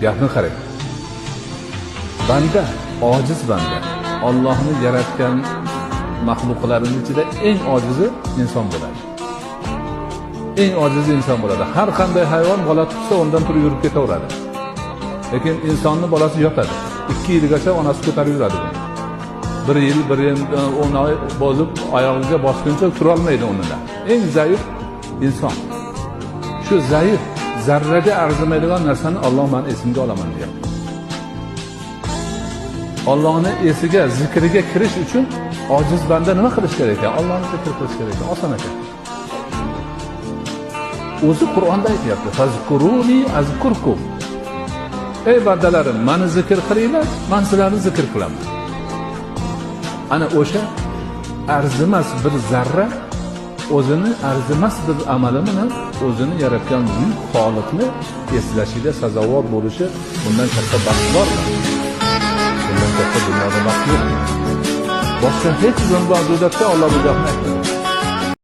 Gapni qarang. Banda, ojiz banda. Allohni yaratgan maxluqlarining ichida eng ojizi inson bo'ladi. Eng ojizi inson bo'ladi. Har qanday hayvon bola tug'sa, undan turib yurib ketaveradi. Lekin insonni bolasi yotadi. 2 yilgacha onasi ko'tarib yuradi buni. 1 yil, 1 yil 10 oy bo'lib oyog'iga bosguncha turolmaydi o'rnidan. Eng zaif inson. Shu zaif, zarraga arzimaydigan narsani Alloh meni esimga olaman deyapti. Allohni esiga, zikriga kirish uchun ojiz banda nima qilish kerak ekan? Allohni zikr qilish kerak ekan, oson ekan. O'zi Qur'onda aytyapti: "Fazkuruni azkurkum." Ey bandalarim, meni zikr qilinglar, men sizlarni zikr qilaman. Ana o'sha arzimas bir zarra o'zini arzimas bir amali bilan o'zini yaratgan buyuk Xoliqni eslashiga sazovor bo'lishi, bundan katta baxt bormi? Bundan katta dunyoda baxt yo'q. Boshqa hech bir mavjudotga Alloh bu gapni aytmagan.